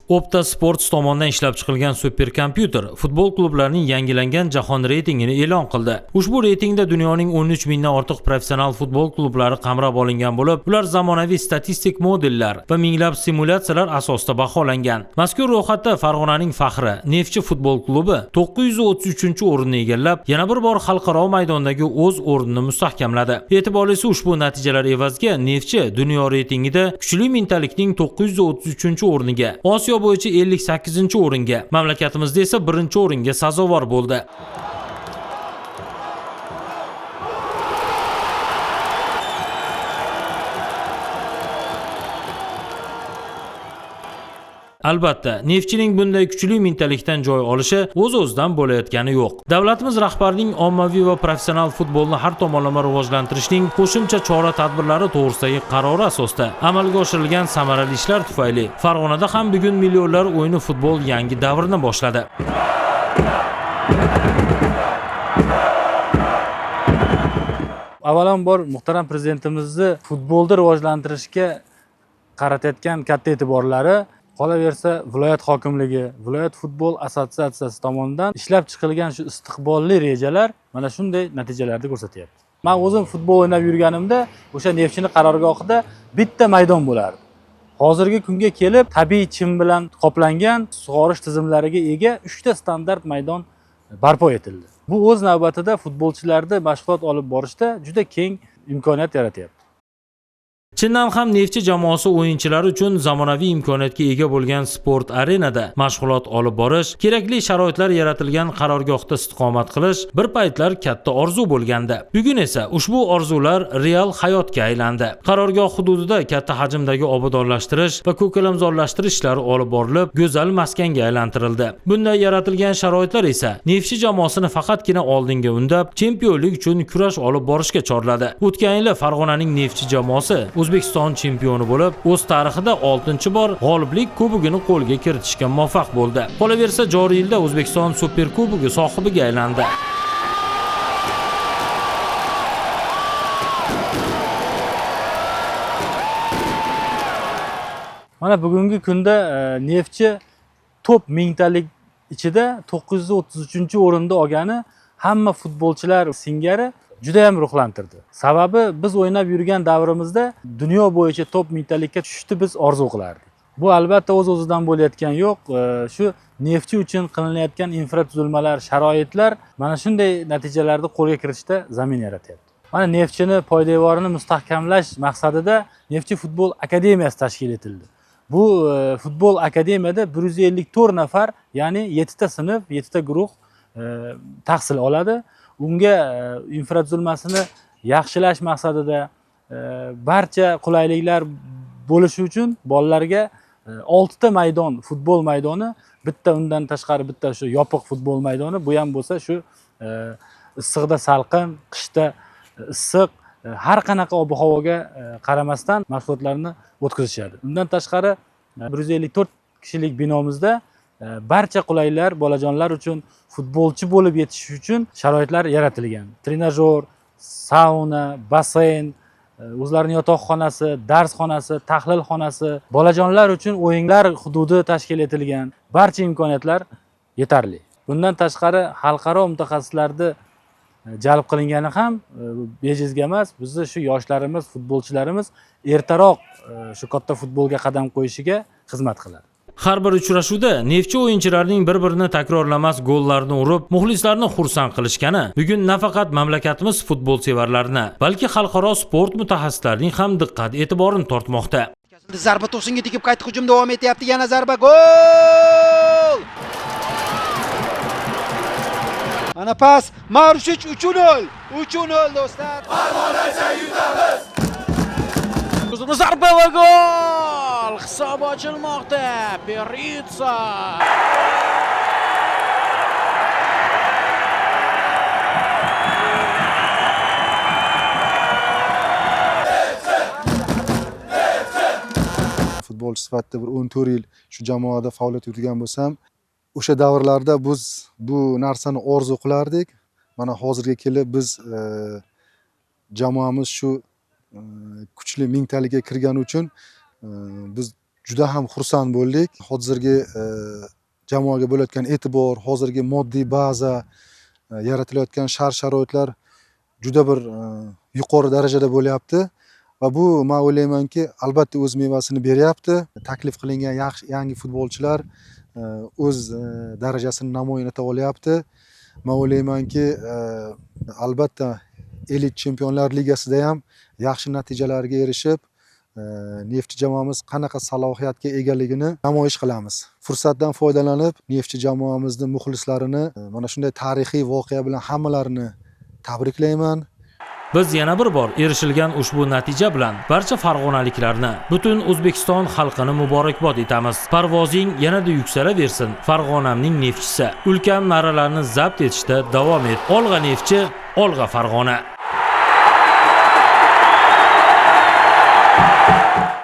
Opta Sports tomonidan ishlab chiqilgan superkompyuter futbol klublarining yangilangan jahon reytingini e'lon qildi. Ushbu reytingda dunyoning 13 mingdan ortiq professional futbol klublari qamrab olingan bo'lib, ular zamonaviy statistik modellar va minglab simulyatsiyalar asosida baholangan. Mazkur ro'yxatda Farg'onaning faxri Neftchi futbol klubi 933-o'rinni egallab, yana bir bor xalqaro maydondagi o'z o'rnini mustahkamladi. E'tiborlisi, ushbu natijalar evaziga Neftchi dunyo reytingida kuchli mingtalikning 933-o'rniga, Osiyo bo'yicha 58-o'ringa, mamlakatimizda esa 1-o'ringa sazovor bo'ldi. Albatta, Neftchining bunday kuchli mingtalikdan joy olishi o'z-o'zidan bo'layotgani yo'q. Davlatimiz rahbarining ommaviy va professional futbolni har tomonlama rivojlantirishning qo'shimcha chora-tadbirlari to'g'risidagi qarori asosida amalga oshirilgan samarali ishlar tufayli Farg'onada ham bugun millionlar o'yini futbol yangi davrni boshladi. Avvalambor muhtaram prezidentimizni futbolni rivojlantirishga qaratayotgan katta e'tiborlari, qolaversa viloyat hokimligi, viloyat futbol assotsiatsiyasi tomonidan ishlab chiqilgan shu istiqbolli rejalar mana shunday natijalarni ko'rsatyapti. Men o'zim futbol o'ynab yurganimda o'sha Neftchini qarorgohida bitta maydon bo'lardi. Hozirgi kunga kelib tabiiy chim bilan qoplangan sug'orish tizimlariga ega 3 ta standart maydon barpo etildi. Bu o'z navbatida futbolchilarni mashg'ulot olib borishda juda keng imkoniyat yaratyapti. Chindan ham Neftchi jamoasi o'yinchilari uchun zamonaviy imkoniyatga ega bo'lgan sport arenada mashg'ulot olib borish, kerakli sharoitlar yaratilgan qarorgohda istiqomat qilish bir paytlar katta orzu bo'lgandi. Bugun esa ushbu orzular real hayotga aylandi. Qarorgoh hududida katta hajmdagi obodonlashtirish va ko'kalamzorlashtirish ishlari olib borilib, go'zal maskanga aylantirildi. Bunday yaratilgan sharoitlar esa Neftchi jamoasini faqatgina oldinga undab, chempionlik uchun kurash olib borishga chorladi. O'tgan yili Farg'onaning Neftchi jamoasi O'zbekiston chempioni bo'lib, o'z tarixida 6-bor g'oliblik kubogini qo'lga kiritishga muvaffaq bo'ldi. Qolaversa, joriy yilda O'zbekiston Superkubogi sohibiga aylandi. Mana bugungi kunda Neftchi top mingtalik ichida 933-o'rinda olgani hamma futbolchilar singari juda ham ruhlantirdi. Sababi biz o'ynab yurgan davrimizda dunyo bo'yicha top mingtalikka tushishni biz orzu qilardik. Bu albatta o'z-o'zidan bo'layotgan yo'q. Shu Neftchi uchun qilinayotgan infratuzilmalar, sharoitlar mana shunday natijalarni qo'lga kiritishda zamin yaratyapti. Mana Neftchini poydevorini mustahkamlash maqsadida Neftchi futbol akademiyasi tashkil etildi. Bu futbol akademiyada 154 nafar, ya'ni 7 ta sinf, 7 ta guruh tahsil oladi. Unga infratuzilmasini yaxshilash maqsadida barcha qulayliklar bo'lishi uchun bolalarga 6 ta maydon, futbol maydoni, bitta undan tashqari bitta shu yopiq futbol maydoni, bu ham bo'lsa shu issiqda salqin, qishda issiq, har qanaqa ob-havoga qaramasdan mashg'ulotlarni o'tkazishadi. Undan tashqari 154 kishilik binomizda barcha qulayliklar bolajonlar uchun futbolchi bo'lib yetishish uchun sharoitlar yaratilgan. Trenajyor, sauna, basseyn, o'zlarining yotoqxonasi, dars xonasi, tahlil xonasi, bolajonlar uchun o'yinlar hududi tashkil etilgan. Barcha imkoniyatlar yetarli. Bundan tashqari xalqaro mutaxassislarni jalb qilingani ham bejizga emas. Bizni shu yoshlarimiz, futbolchilarimiz ertaroq shu katta futbolga qadam qo'yishiga xizmat qiladi. Har bir uchrashuvda Neftchi o'yinchilarining bir-birini takrorlamas gollarni urib, muxlislarni xursand qilishgani bugun nafaqat mamlakatimiz futbol sevarlarini, balki xalqaro sport mutaxassislarining ham diqqat e'tiborini tortmoqda. Zarba to'singa tegib qayta hujum davom etyapti. Yana zarba, gol! Mana pas, Marushich 3-0. 3-0 do'stlar. Farg'onacha yutamiz. Zarba va gol! Hisob ochilmoqda. Peritsa. Futbolchi sifatida bir 14 yil shu jamoada faoliyat yuritgan bo'lsam, o'sha davrlarda biz bu narsani orzu qilardik. Mana hozirga kelib biz jamoamiz shu kuchli mingtalikka kirgani uchun biz Juda ham xursand bo'ldik. Hozirgi jamoaga bo'layotgan e'tibor, hozirgi moddiy baza, yaratilayotgan shart-sharoitlar juda bir yuqori darajada bo'lyapti va bu men o'ylaymanki, albatta o'z mevasini beryapti. Taklif qilingan yaxshi yangi futbolchilar o'z darajasini namoyon eta olyapti. Men o'ylaymanki, albatta Elit Chempionlar Ligasida ham yaxshi natijalarga erishib, Neftchi jamoamiz qanaqa salohiyatga egaligini namoyish qilamiz. Fursatdan foydalanib, Neftchi jamoamizni muxlislarini mana shunday tarixiy voqea bilan hammalarini tabriklayman. Biz yana bir bor erishilgan ushbu natija bilan barcha farg'onaliklarni, butun O'zbekiston xalqini muborakbod etamiz. Parvozing yanada yuksalaversin, Farg'onamning Neftchisi. Ulkan marralarni zabt etishda davom et. Olg'a Neftchi, olg'a Farg'ona.